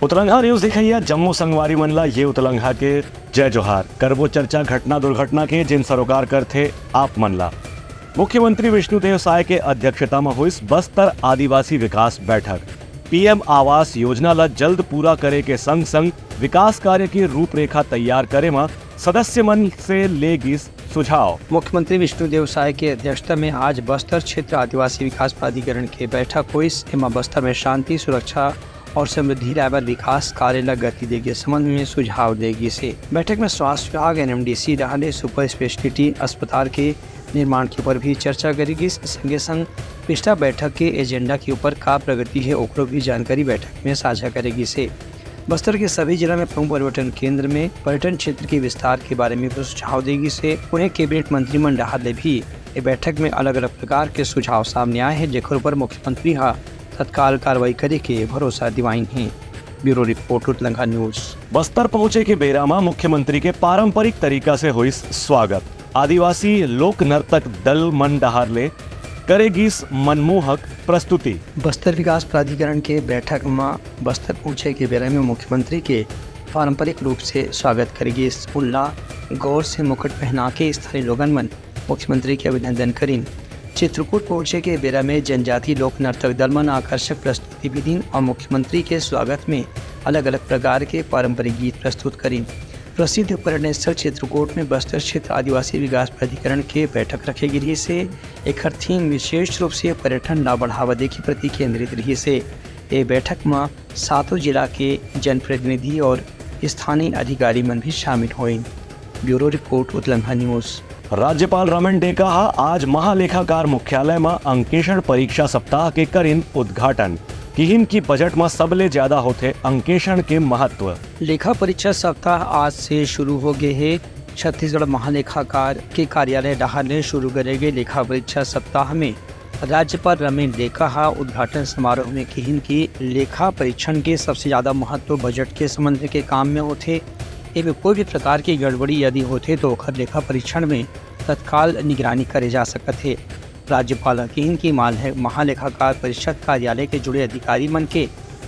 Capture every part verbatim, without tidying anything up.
उतलंघा news देखइया जम्मो संगवारी मन ला ये उतलंघा के जय जोहार। करबो चर्चा घटना दुर्घटना के, जेन सरोकार करथे आप मन ला। मुख्यमंत्री विष्णुदेव साय के अध्यक्षता म होइस बस्तर आदिवासी विकास बैठक। पीएम आवास योजना ला जल्द पूरा करे के संग संग विकास कार्य के रूपरेखा तैयार करे म सदस्य मन से ले गिस सुझाव। मुख्यमंत्री विष्णुदेव साय के अध्यक्षता में आज बस्तर क्षेत्र आदिवासी विकास प्राधिकरण के बैठक होइस। एमा बस्तर में शांति, सुरक्षा और समृद्धि लाए बर विकास कार्य ला गति दे के संबंध में सुझाव दे गिस हे। बैठक में स्वास्थ्य विभाग, एनएमडीसी डहार ले सुपर स्पेशलिटी अस्पताल के निर्माण के ऊपर भी चर्चा करे गिस। संगे संग पिछला बैठक के एजेंडा के ऊपर का प्रगति हे, ओकरो भी जानकारी बैठक में साझा करे गिस हे। बस्तर के सभी जिला में प्रमुख पर्यटन केंद्र में पर्यटन क्षेत्र के विस्तार के बारे में भी सुझाव दे गिस हे। उहें, कैबिनेट मंत्री मन डहार ले भी ए बैठक में अलग-अलग प्रकार के सुझाव सामने आए हे, जेकर ऊपर मुख्यमंत्री ह तत्काल कार्रवाई करे के भरोसा दिवाइन हे। Bureau report, Utlangha news. Bastar पहुंचे के बेरा म मुख्यमंत्री के पारंपरिक तरीका से होइस स्वागत। आदिवासी लोक नर्तक दल मन डहार ले करे गिस मनमोहक प्रस्तुति। बस्तर विकास प्राधिकरण के बैठक म बस्तर पहुंचे के बेरा में मुख्यमंत्री के पारंपरिक रूप से स्वागत करे गिस। उनला गौर से मुकुट पहना के स्थानीय लोगन मन मुख्यमंत्री के अभिनंदन करिन। चित्रकूट पहुंचे के बेरा में जनजाति लोक नर्तक दल मन आकर्षक प्रस्तुति भी दिन और मुख्यमंत्री के स्वागत में अलग-अलग प्रकार के पारंपरिक गीत प्रस्तुत करिन। प्रसिद्ध पर्यटन स्थल चित्रकूट में बस्तर क्षेत्र आदिवासी विकास प्राधिकरण के बैठक रखे गे रिहिस हे। एखर थीम विशेष रूप से पर्यटन ला बढ़ावा दे के प्रति केंद्रित रिहिस हे। ए बैठक म सातों जिला के जनप्रतिनिधि और स्थानीय अधिकारी मन भी शामिल होइन। Bureau report, Utlangha news. राज्यपाल रमेन डेका ह आज महालेखाकार मुख्यालय म अंकेक्षण परीक्षा सप्ताह के करिन उद्घाटन। किहिन कि बजट म सबले ज्यादा होथे अंकेक्षण के महत्व। लेखा परीक्षा सप्ताह आज से शुरू हो गे हे। छत्तीसगढ़ महालेखाकार के कार्यालय डहार ले शुरू करे गे लेखा परीक्षा सप्ताह में राज्यपाल रमेन डेका ह उद्घाटन समारोह में किहिन कि लेखा परीक्षण के सबसे ज्यादा महत्व बजट के संबंध के काम में होथे। एमे कोई भी प्रकार की गड़बड़ी यदि होथे, तो ओखर लेखा परीक्षण में तत्काल निगरानी करे जा सकत हे। राज्यपाल ह किहिन कि माल-, महालेखाकार परिषद कार्यालय के जुड़े अधिकारी मन के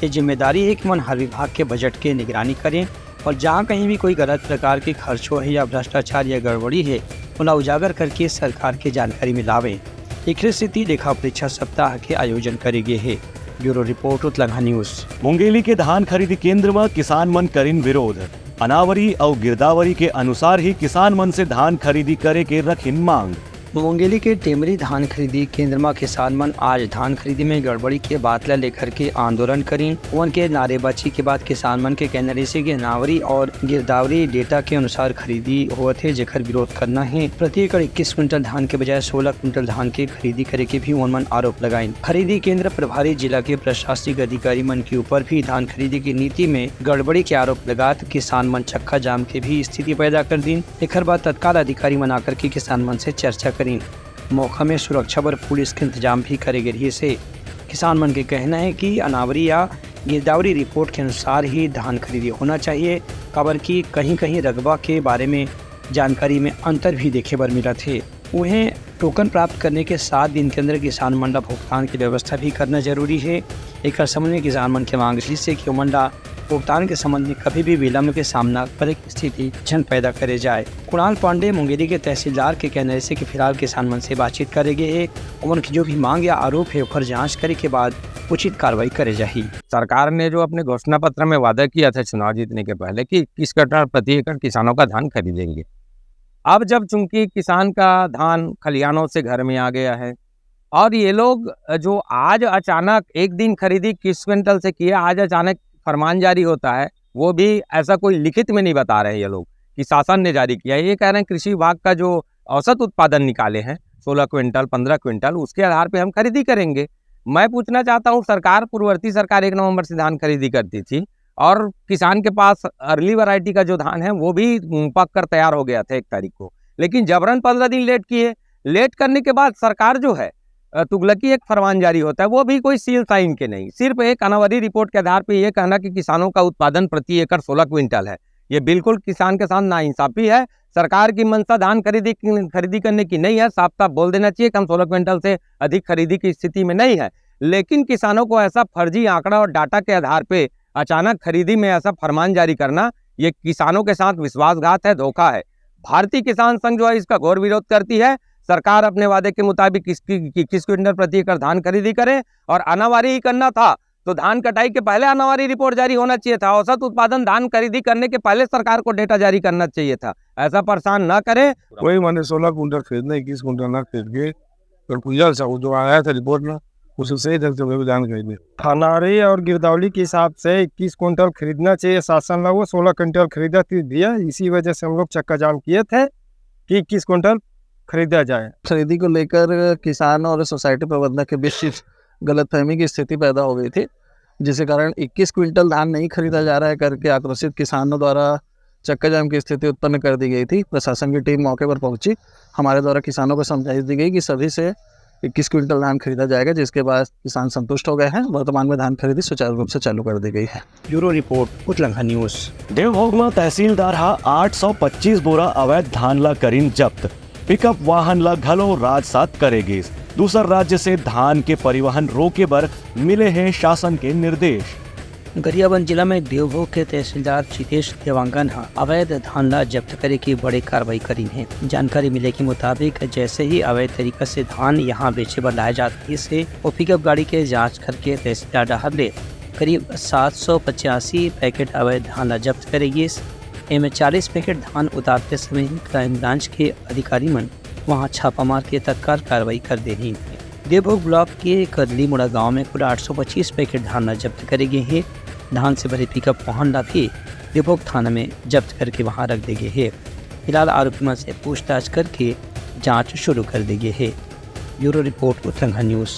ये जिम्मेदारी हे कि मन हर विभाग के बजट के निगरानी करें और जहां कहीं भी कोई गलत प्रकार के खर्च होहे या भ्रष्टाचार या गड़बड़ी हे, ओला उजागर करके सरकार के जानकारी में लावें। एखरे सेती लेखा परीक्षा सप्ताह के आयोजन करे गे हे। Bureau report, Utlangha news. Mungeli के धान खरीदी केंद्र म किसान मन करिन विरोध। अनावरी अउ गिरदावरी के अनुसार ही किसान मन से धान खरीदी करे के रखिन मांग। मुंगेली के टेमरी धान खरीदी केंद्र म किसान मन आज धान खरीदी में गड़बड़ी के बात ला लेकर के आंदोलन करिन। ओमन के नारेबाजी के बाद किसान मन के कहना रहिस हे कि अनावरी और गिरदावरी डेटा के अनुसार खरीदी होवत हे, जेकर विरोध करना हे। प्रति एकड़ इक्कीस क्विंटल धान के बजाय सोलह क्विंटल धान के खरीदी करे के भी ओमन आरोप लगाइन। खरीदी केंद्र प्रभारी जिला के प्रशासनिक अधिकारी मन के ऊपर भी धान खरीदी की नीति में गड़बड़ी के आरोप लगात किसान मन चक्का जाम के भी स्थिति पैदा कर दीन। एखर बाद तत्काल अधिकारी मन आकर के किसान मन से चर्चा करिन। मौका में सुरक्षा बर पुलिस के इंतजाम भी करे गे रिहिस हे। किसान मन के कहना हे कि अनावरी या गिरदावरी रिपोर्ट के अनुसार ही धान खरीदी होना चाहिए, काबर कि कहीं-कहीं रकबा के बारे में जानकारी में अंतर भी देखे बर मिलत हे। उहें, टोकन प्राप्त करने के सात दिन के अंदर किसान मन ला भुगतान की व्यवस्था भी करना जरूरी हे। एकर संबंध में किसान मन के मांग रिहिस हे कि ओमन ला भुगतान के संबंध में कभी भी विलंब के सामना करे के स्थिति झन पैदा करे जाए। कुणाल पांडे मुंगेली के तहसीलदार के कहना रिहिस हे कि फिलहाल किसान मन से बातचीत करे गे हे, ओमन के जो भी मांग या आरोप हे, ओकर जांच करे के बाद उचित कार्रवाई करे जाही। सरकार ने जो अपने घोषणा पत्र में वादा किया था चुनाव जीतने के पहले कि इक्कीस क्विंटल प्रति एकड़ किसानों का धान खरीदेंगे, अब जब चूंकि किसान का धान खलिहानों से घर में आ गया है और ये लोग जो आज अचानक एक दिन खरीदी इक्कीस क्विंटल से किए, आज अचानक फरमान जारी होता है, वो भी ऐसा कोई लिखित में नहीं बता रहे ये लोग कि शासन ने जारी किया है। ये कह रहे हैं कृषि विभाग का जो औसत उत्पादन निकाले हैं सोलह क्विंटल, पन्द्रह क्विंटल, उसके आधार पे हम खरीदी करेंगे। मैं पूछना चाहता हूँ, सरकार, पूर्ववर्ती सरकार एक नवंबर से धान खरीदी करती थी और किसान के पास अर्ली वैरायटी का जो धान है वो भी पक कर तैयार हो गया था एक तारीख को, लेकिन जबरन पन्द्रह दिन लेट किए। लेट करने के बाद सरकार जो है, अ, तुगलकी एक फरमान जारी होता है, वो भी कोई सील साइन के नहीं, सिर्फ एक अनावरी रिपोर्ट के आधार पे ये कहना कि किसानों का उत्पादन प्रति एकड़ सोलह क्विंटल है, ये बिल्कुल किसान के साथ नाइंसाफी है। सरकार की मंशा धान खरीदी, खरीदी करने की नहीं है। साफ साफ बोल देना चाहिए कि हम सोलह क्विंटल से अधिक खरीदी की स्थिति में नहीं है, लेकिन किसानों को ऐसा फर्जी आंकड़ा और डाटा के आधार पे अचानक खरीदी में ऐसा फरमान जारी करना, ये किसानों के साथ विश्वासघात है, धोखा है। भारतीय किसान संघ जो है, इसका घोर विरोध करती है। सरकार अपने वादे के मुताबिक इक्कीस क्विंटल प्रति एकड़ धान खरीदी करे और आनावारी ही करना था तो धान कटाई के पहले आनावारी रिपोर्ट जारी होना चाहिए था। औसत उत्पादन धान खरीदी करने के पहले सरकार को डेटा जारी करना चाहिए था। ऐसा परेशान ना करें। वही मैंने सोलह कुंटल खरीदना, इक्कीस कुंटल ना खरीद के, पर पूजा सा वो जो आया था रिपोर्ट ना, उसे सही ढंग से वही धान खरीदने। थानारी और गिरदौली के हिसाब से इक्कीस कुंटल खरीदना चाहिए शासन ला, वो सोलह कुंटल खरीदा थी भैया। इसी वजह से हम लोग चक्का जाम किए थे कि इक्कीस कुंटल खरीदा जाए। खरीदी को लेकर किसान और सोसाइटी प्रबंधक के बीच गलतफहमी की स्थिति पैदा हो गई थी, जिसके कारण इक्कीस क्विंटल धान नहीं खरीदा जा रहा है करके आक्रोशित किसानों द्वारा चक्का जाम की स्थिति उत्पन्न कर दी गई थी। प्रशासन की टीम मौके पर पहुंची, हमारे द्वारा किसानों को समझाइश दी गई कि सभी से इक्कीस क्विंटल धान खरीदा जाएगा, जिसके बाद किसान संतुष्ट हो गए हैं। वर्तमान में धान खरीदी सुचारू रूप से चालू कर दी गई है। Bureau report, Utlangha news. Devbhog म तहसीलदार ह आठ सौ पच्चीस बोरा अवैध धान ला करिन जब्त। पिकअप वाहन ला घलो राजसात करे गिस। दूसर राज्य से धान के परिवहन रोके बर मिले हे शासन के निर्देश। गरियाबंद जिला में देवभोग के तहसीलदार जितेश देवांगन ह अवैध धान ला जब्त करे के बड़े कार्रवाई करिन हे। जानकारी मिले के मुताबिक, जैसे ही अवैध तरीका से धान यहाँ बेचे बर लाए जात रहिस हे, वो पिकअप गाड़ी के जांच करके तहसीलदार डहार ले करीब सात सौ पचासी पैकेट अवैध धान ला जब्त करे गिस। एमे चालीस पैकेट धान उतारते समय ही क्राइम ब्रांच के अधिकारी मन वहां छापा मार के तत्काल कार्रवाई कर दे रही। देवभोग ब्लॉक के कदली मुड़ा गांव में कुल आठ सौ पच्चीस पैकेट धान ला जब्त करे गे हे। धान से भरे पिकअप वाहन ला भी देवभोग थाना में जब्त करके वहां रख दे गे हे। फिलहाल आरोपी मन से पूछताछ करके जांच शुरू कर दे गे हे। Bureau report, Utranga news.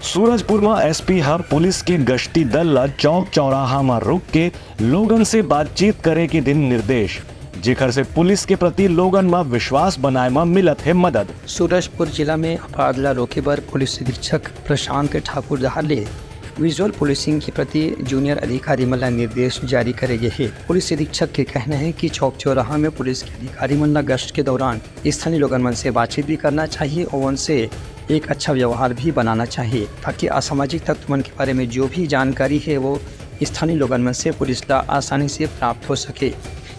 Surajpur म एसपी ह पुलिस के गश्ती दल ल चौक चौराहा म रुक के लोगन से बातचीत करे के दिन निर्देश, जेखर से पुलिस के प्रति लोगन म विश्वास बनाए म मिलत हे मदद। सूरजपुर जिला में अपराध ल रोके बर पुलिस अधीक्षक प्रशांत ठाकुर डहार ले विजुअल पुलिसिंग के प्रति जूनियर अधिकारी मन ल निर्देश जारी करे गे हे। पुलिस अधीक्षक के कहना हे कि चौक चौराहा में पुलिस के अधिकारी मन ल गश्त के दौरान स्थानीय लोगन मन से बातचीत भी करना चाहिए और उनसे एक अच्छा व्यवहार भी बनाना चाहिए, ताकि असामाजिक तत्व मन के बारे में जो भी जानकारी हे, वो स्थानीय लोगन मन से पुलिस ला आसानी से प्राप्त हो सके।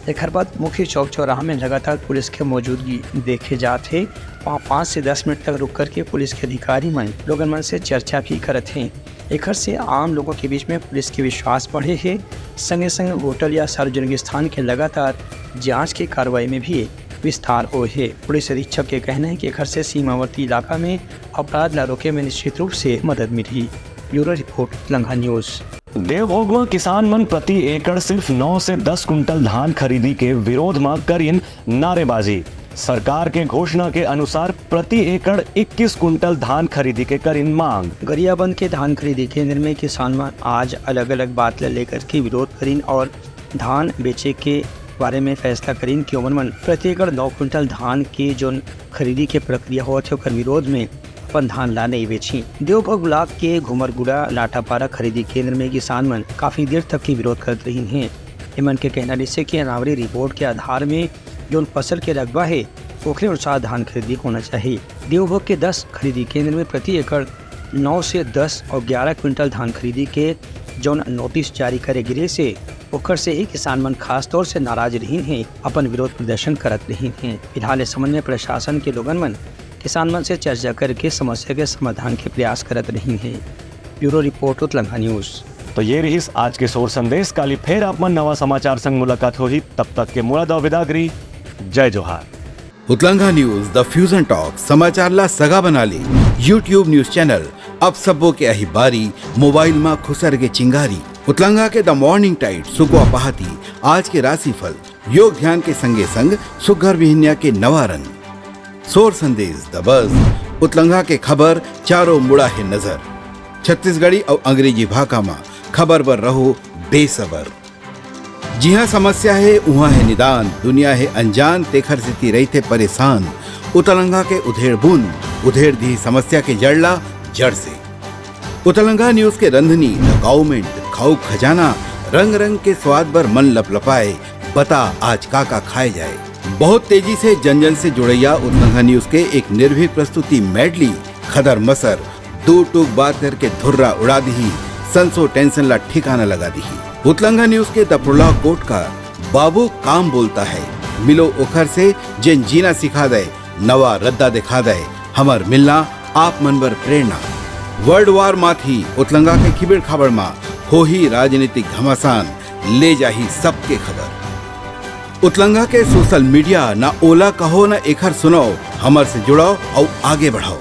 एखर बाद मुख्य चौक चौराहा में लगातार पुलिस के मौजूदगी देखे जात हे। वहाँ पाँच से दस मिनट तक रुक करके पुलिस के अधिकारी मन लोगन मन से चर्चा भी करत हे। एखर से आम लोगों के बीच में पुलिस के विश्वास बढ़े हे। संगे संग होटल या सार्वजनिक स्थान के लगातार जांच के कार्रवाई में भी विस्तार होए हे। पुलिस अधीक्षक के कहना हे कि एखर से सीमावर्ती इलाका में अपराध ला रोके में निश्चित रूप से मदद मिलही। Bureau report, Langha news. Devbhog म किसान मन प्रति एकड़ सिर्फ नौ से दस कुंटल धान खरीदी के विरोध म करिन नारेबाजी। सरकार के घोषणा के अनुसार प्रति एकड़ इक्कीस कुंटल धान खरीदी के करिन मांग। गरियाबंद के धान खरीदी केंद्र में किसान मन आज अलग-अलग बात ल लेकर के विरोध करिन और धान बेचे के बारे में फैसला करिन कि ओमन मन प्रति एकड़ नौ कुंटल धान के जोन खरीदी के प्रक्रिया होवत हे, ओकर विरोध में अपन धान ला नइ बेचही। देवभोग ब्लॉक के घुमरगुड़ा लाटापारा खरीदी केंद्र में किसान मन काफी देर तक के विरोध करत रहिन हे। एमन के कहना रिहिसे कि अनावरी रिपोर्ट के आधार में जोन फसल के रकबा हे, ओखरे अनुसार धान खरीदी होना चाहिए। देवभोग के दस खरीदी केंद्र में प्रति एकड़ नौ से दस और ग्यारह क्विंटल धान खरीदी के जौन नोटिस जारी करे गिरे से, ओकर से ही किसान मन खास तौर से नाराज रहिन हे, अपन विरोध प्रदर्शन करत रहिन हे। फिलहाल इस संबंध में प्रशासन के लोगन मन किसान मन से चर्चा करके समस्या के समाधान के प्रयास करत रहिन हे। Bureau report, Utlangha news. तो ये रहिस आज के सोर संदेश। काली फेर आप मन नवा समाचार संग मुलाकात होही, तब तक के मोला दव विदागरी। जय जोहार। उतलंघा न्यूज, द फ्यूजन टॉक, समाचार ला सगा बना ले। YouTube न्यूज चैनल, अब सबो के अही बारी, मोबाइल मा खुसर के चिंगारी। उतलंघा के द मॉर्निंग टाइड, सुकवा पहाती, आज के राशिफल, योग ध्यान के संगे संग सुग्घर बिहनिया के नवा रंग। सोर संदेश, द बज, उतलंघा के खबर, चारों मुड़ा हे नजर। छत्तीसगढ़ी अउ अंग्रेजी भाखा मा खबर बर रहो बेसबर। जिहाँ समस्या हे, उहाँ हे निदान, दुनिया हे अनजान, तेखर सेती रहिथे परेशान। उतलंघा के उधेड़ बुन, उधेड़ दिही समस्या के जड़ ला जड़ से। उतलंघा न्यूज के रंधनी, द काउमेंट, खाऊ खजाना, रंग रंग के स्वाद बर मन लपलपाए, बता आज का का खाए जाए। बहुत तेजी से जन जन से जुड़ैया उतलंघा न्यूज के एक निर्भीक प्रस्तुति मेडली, खदर मसर, दू टूक बात करके धुर्रा उड़ा दिही, संसो टेंशन ला ठिकाना लगा दिही। उतलंगा न्यूज के दपरोला कोट का बाबू काम बोलता है। मिलो ओखर से, जेन जीना सिखा दे, नवा रद्दा दिखा दे। हमर मिलना आप मन बर प्रेरणा। वर्ल्ड वार माथी उतलंगा के खिबेड़ खाबड़ मा होही राजनीतिक घमासान, ले जाही सबके खबर। उतलंगा के सोशल मीडिया ना ओला कहो ना एखर सुनाओ, हमर से जुड़ाओ अउ आगे बढ़ाओ।